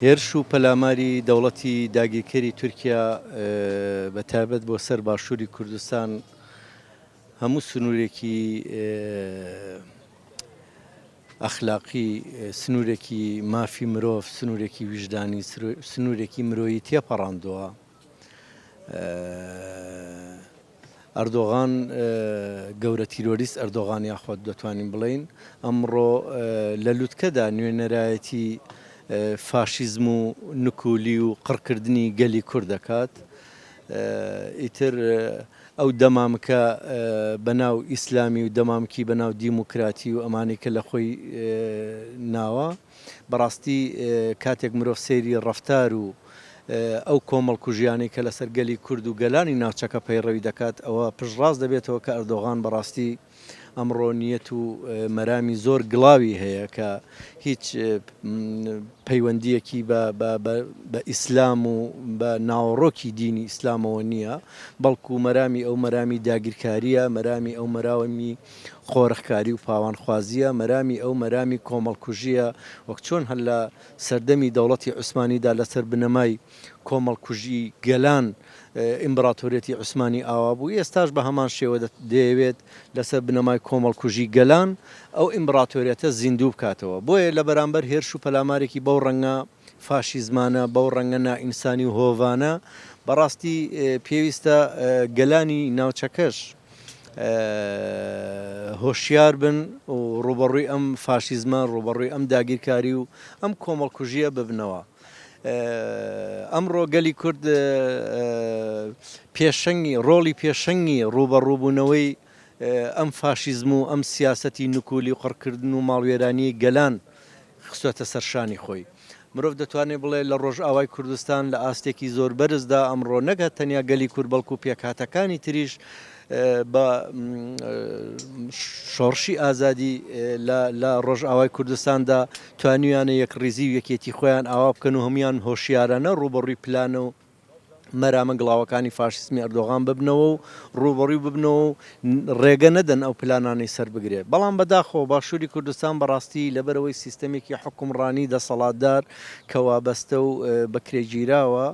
هێرش و پەلاماری دەوڵەتی داگیرکەری تورکیا بە تایبەت بۆ سەر باشووری کوردستان هەموو سنوورێکی ئەخلاقی، سنوورێکی مافی مرۆڤ، سنوورێکی ویژدانی، سنوورێکی مرۆیی تێپەڕاندووە. ئەردۆغان گەورە تیرۆریست ئەردۆغان یاخۆد دەتوانین بڵێین ئەمڕۆ لە لوتکەدا نوێنەرایەتی فاشیزم و نکولی و قڕکردنی گەلی کورد دەکات ئیتر ئەو دەمامکە بەناو ئیسلامی و دەمامکی بەناو دیموکراتی و ئەمانەی کە لە خۆی ناوە بەڕاستی کاتێک مرۆڤ سەیری ڕەفتار و ئەو کۆمەڵکوژیانەی کە لەسەر گەلی کورد و گەلانی ناوچەکە پەیڕەوی دەکات ئەوە پشتڕاست دەبێتەوە کە ئەردۆغان بەڕاستی ئەمڕۆ نیەت و مەرامی زۆر گڵاوی هەیە کە هیچ پەیوەندیەکی بە ئیسلام و بە ناوەڕۆکی دینی ئیسلامەوە نییە بەڵکو مەرامی ئەو مەرامی داگیرکاریە مەرامی ئەو مەرامی قۆرخکاری و پاوانخوازییە، مەرامی ئەو مەرامی کۆمەڵکوژییە، وەک چۆن هەر لە سەردەمی دەوڵەتی عوسمانیدا لەسەر بنەمای کۆمەڵکوژی گەلان ئیمبراتۆریەتی عوسمانی ئاوا بوو، ئێستاش بە هەمان شێوە دەیەوێت لەسەر بنەمای کۆمەڵکوژی گەلان ئەو ئیمبراتۆریەتە زیندوو بکاتەوە. بۆیە لە بەرامبەر هێرش و پەلامارێکی بەو ڕەنگە فاشیزمانە، بەو ڕەنگە نائینسانی و هۆڤانە، بەڕاستی پێویستە گەلانی ناوچەکەش هۆشیار بن و ڕووبەڕووی ئەم فاشیزمە، ڕووبەڕووی ئەم داگیرکاری و ئەم کۆمەڵکوژییە ببنەوە. ئەمڕۆ گەلی کورد پێشەنگی، ڕۆڵی پێشەنگی ڕووبەڕووبوونەوەی ئەم فاشیزم و ئەم سیاسەتی نکولی و قڕکردن و ماڵوێرانیی گەلان خستوەتە سەر شانی خۆی. مرۆڤ دەتوانێت بڵێ لە ڕۆژئاوای کوردستان لە ئاستێکی زۆر بەرزدا ئەمڕۆ نەک هەر تەنیا گەلی کورد بەڵکو پێکهاتەکانی تریش بە شۆڕشی ئازادی لە ڕۆژئاوای کوردستاندا توانیویانە یەکڕیزی و یەکێتی خۆیان ئاوا بکەن و هەموویان هۆشیارانە ڕووبەڕووی پلانە و مەرامە گڵاوەکانی فاشیزمی ئەردۆغان ببنەوە و ڕووبەڕووی ببنەوە و ڕێگە نەدەن ئەو پلانانەی سەربگرێت. بەڵام بەداخەوە باشووری کوردستان بەڕاستی لەبەرئەوەی سیستەمێکی حوکمڕانی دەسەڵاتدار کە وابەستە و بەکرێگیراوە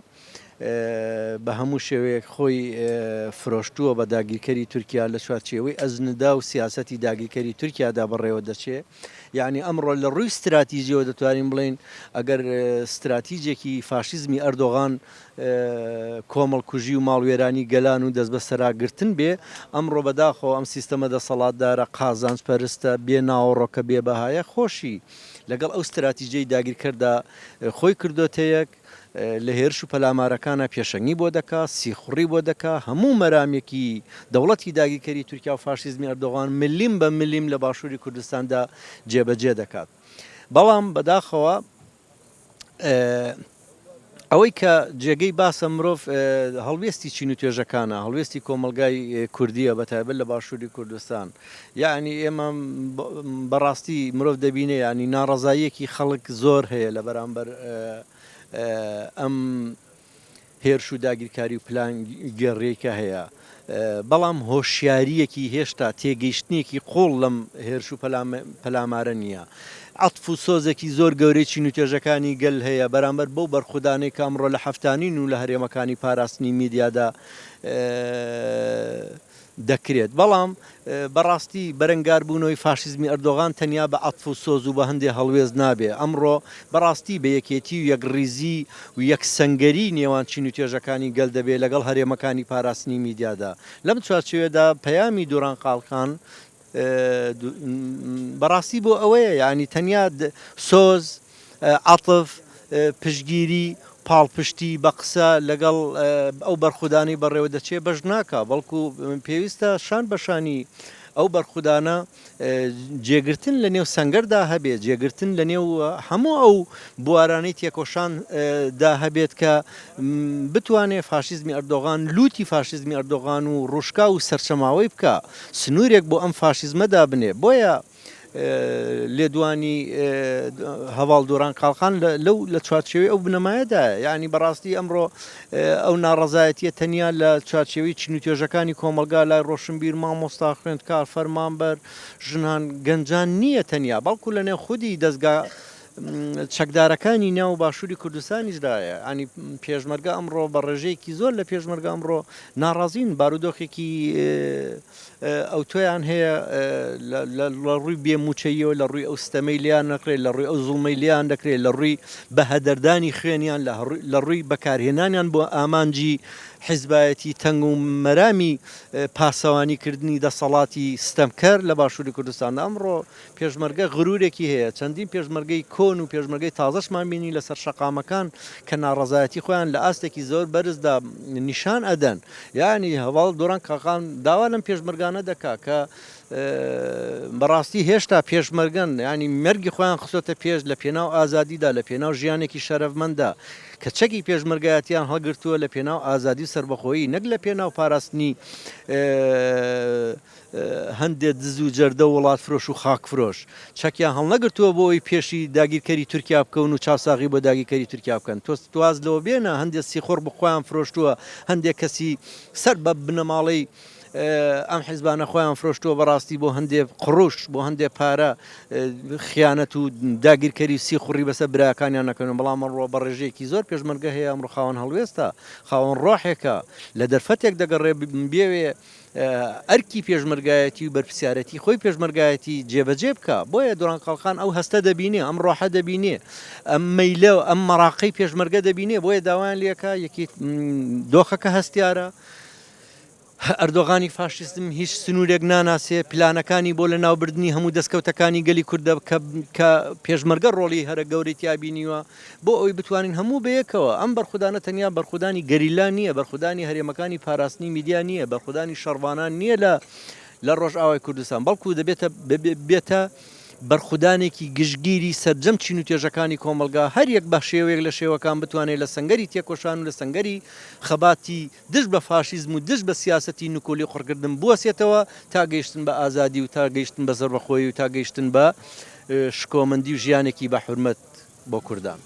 بە هەموو شێوەیەک خۆی فرۆشتووە بە داگیرکەری تورکیا لە چوارچێوەی ئەجندا و سیاسەتی داگیرکەری تورکیادا بەڕێوە دەچێ. یەعنی ئەمڕۆ لە ڕووی ستراتیجیەوە دەتوانین بڵێین ئەگەر ستراتیجێکی فاشیزمی ئەردۆغان کۆمەڵکوژی و ماڵوێرانی گەلان و دەستبەسەراگرتن بێ، ئەمڕۆ بەداخەوە ئەم سیستەمە دەسەڵاتدارە قازانج پەرستە، بێ ناوەڕۆکە، بێ بەهایە خۆشی لەگەڵ ئەو ستراتیجەی داگیرکەردا خۆی کردۆتە یەک. لە هێرش و پەلامارەکانا پێشەنگی بۆ دەکا، سیخوڕی بۆ دەکا، هەموو مەرامێکی دەوڵەتی داگیرکەری تورکیا و فاشیزمی ئەردۆغان ملیم بە ملیم لە باشووری کوردستاندا جێبەجێ دەکات. بەڵام بەداخەوە ئەوەی کە جێگەی باسە مرۆڤ هەڵوێستی چین و توێژەکانە، هەڵوێستی کۆمەڵگای کوردییە بە تایبەت لە باشووری کوردستان. یەعنی ئێمە بەڕاستی مرۆڤ دەبینێ یانی ناڕەزاییەکی خەڵک زۆر هەیە لە بەرامبەر ئەم هێرش و داگیرکاری و پلان گێڕیەی کە هەیە بەڵام هۆشیاریەکی هێشتا تێگەیشتنێکی قوڵ لەم هێرش و پەلامارە نییە. عەتف و سۆزێکی زۆر گەورەی چین و توێژەکانی گەل هەیە بەرامبەر بەو بەرخودانەی کە ئەمڕۆ لە حەفتانین و لە هەرێمەکانی پاراستنی میدیادا دەکرێت، بەڵام بەڕاستی بەرەنگاربوونەوەی فاشیزمی ئەردۆغان تەنیا بە عەتف و سۆز و بە هەندێ هەڵوێست نابێ، ئەمڕۆ بەڕاستی بە یەکێتی و یەکڕیزی و یەکسەنگەری نێوان چین و توێژەکانی گەل دەبێ لەگەڵ هەرێمەکانی پاراستنی میدیادا. لەم چوارچێوەیەدا پەیامی دوران قاڵکان بەڕاستی بۆ ئەوەیە یانی تەنیا سۆز، عەتف، پشتگیری، پاڵپشتی بە قسە لەگەڵ ئەو بەرخودانەی بەڕێوە دەچێ بەش ناکا، بەڵکو پێویستە شان بە شانی ئەو بەرخودانە جێگرتن لە نێو سەنگەردا هەبێت، جێگرتن لە نێو هەموو ئەو بوارانەی تێکۆشان دا هەبێت کە بتوانێ فاشیزمی ئەردۆغان، لوتی فاشیزمی ئەردۆغان و ڕووشکاو و سەرچەماوەی بکا، سنوورێک بۆ ئەم فاشیزمە دابنێ. بۆیە لێدوانی هەڤاڵ دۆران کاڵخان لەو لە چوارچێوەی ئەو بنەمایەدایە. یانی بەڕاستی ئەمڕۆ ئەو ناڕەزایەتییە تەنیا لە چوارچێوەی چین و توێژەکانی کۆمەڵگا لای ڕۆشنبیر، مامۆستا، خوێندکار، فەرمانبەر، ژنان، گەنجان نییە تەنیا، بەڵکو لەنێو خودی دەزگا چەکدارەکانی ناو باشووری کوردستانیشدایە. یانی پێشمەرگە ئەمڕۆ بە ڕێژەیەکی زۆر لە پێشمەرگە ئەمڕۆ ناڕازین، بارودۆخێکی ئەوتۆیان هەیە لە ڕووی بێ مووچەییەوە، لە ڕووی ئەو ستەمەی لێیان نەکرێت، لە ڕووی ئەو زوڵمەی لێیان دەکرێت، لە ڕووی بەهەدەردانی خوێنیان، لە ڕووی بەکارهێنانیان بۆ ئامانجی حیزبایەتی تەنگ و مەرامی پاسەوانی کردنی دەسەڵاتی ستەمکەر لە باشووری کوردستاندا. ئەمڕۆ پێشمەرگە غرورێکی هەیە، چەندین پێشمەرگەی کۆن و پێشمەرگەی تازەشمان بینی لەسەر شەقامەکان کە ناڕەزایەتی خۆیان لە ئاستێکی زۆر بەرزدا نیشان ئەدەن. یانی هەڤاڵ دۆران کاقان داوا لەم پێشمەرگانە دەکا کە بەڕاستی هێشتا پێشمەرگەن، یانی مەرگی خۆیان خستۆتە پێش لە پێناو ئازادیدا، لە پێناو ژیانێکی شەرەفمەنددا کە چەکی پێشمەرگایەتیان هەڵگرتووە لە پێناو ئازادی و سەربەخۆیی نەک لە پێناو پاراستنی هەندێ دز و جەردە و وڵاتفرۆش و خاکفرۆش چەکیان هەڵنەگرتووە بۆ ئەوەی پێشی داگیرکەری تورکیا بکەون و چاوساغی بۆ داگیرکەری تورکیا بکەن. تۆ واز لەوە بێنە هەندێ سیخوڕ بە خۆیان فرۆشتووە، هەندێ کەسی سەر بە بنەماڵەی ئەم حیزبانە خۆیان فرۆشتووە بەڕاستی بۆ هەندێ قڕوش، بۆ هەندێ پارە خیانەت و داگیرکەری و سیخوڕی بەسەر براکانیان نەکەن. بەڵام ئەمڕۆ بە ڕێژەیەکی زۆر پێشمەرگە هەیە، ئەمڕۆ خاوەن هەڵوێستە، خاوەن ڕۆحێکە، لە دەرفەتێک دەگەڕێ بیەوێ ئەرکی پێشمەرگایەتی و بەرپرسیارەتی خۆی پێشمەرگایەتی جێبەجێ بکا. بۆیە دۆران قەڵخان ئەو هەستە دەبینێ، ئەم ڕۆحە دەبینێ، ئەم مەیلە و ئەم مەراقەی پێشمەرگە دەبینێ، بۆیە داوایان لێکا یەکی دۆخەکە هەستیارە. ئەردۆغانی فاشیستم هیچ سنوورێک ناناسێ، پلانەکانی بۆ لەناوبردنی هەموو دەستکەوتەکانی گەلی کوردە کە پێشمەرگە ڕۆڵی هەرە گەورەی تیا بینیوە. بۆ ئەوەی بتوانین هەموو بەیەکەوە، ئەم بەرخودانە تەنیا بەرخودانی گەریلا نییە، بەرخودانی هەرێمەکانی پاراستنی میدیا نییە، بەرخودانی شەڕڤانان نییە لە لە ڕۆژئاوای کوردستان، بەڵکو دەبێتە بێتە بەرخودانێکی گشتگیری سەرجەم چین و توێژەکانی کۆمەڵگا، هەر یەک بە شێوەیەک لە شێوەکان بتوانێت لە سەنگەری تێکۆشان و لە سەنگەری خەباتی دژ بە فاشیزم و دژ بە سیاسەتی نکۆلی و قڕکردن بوەسێتەوە تا گەیشتن بە ئازادی و تا گەیشتن بە سەربەخۆیی و تا گەیشتن بە شکۆمەندی و ژیانێکی بە حورمەت. بۆ کوردان.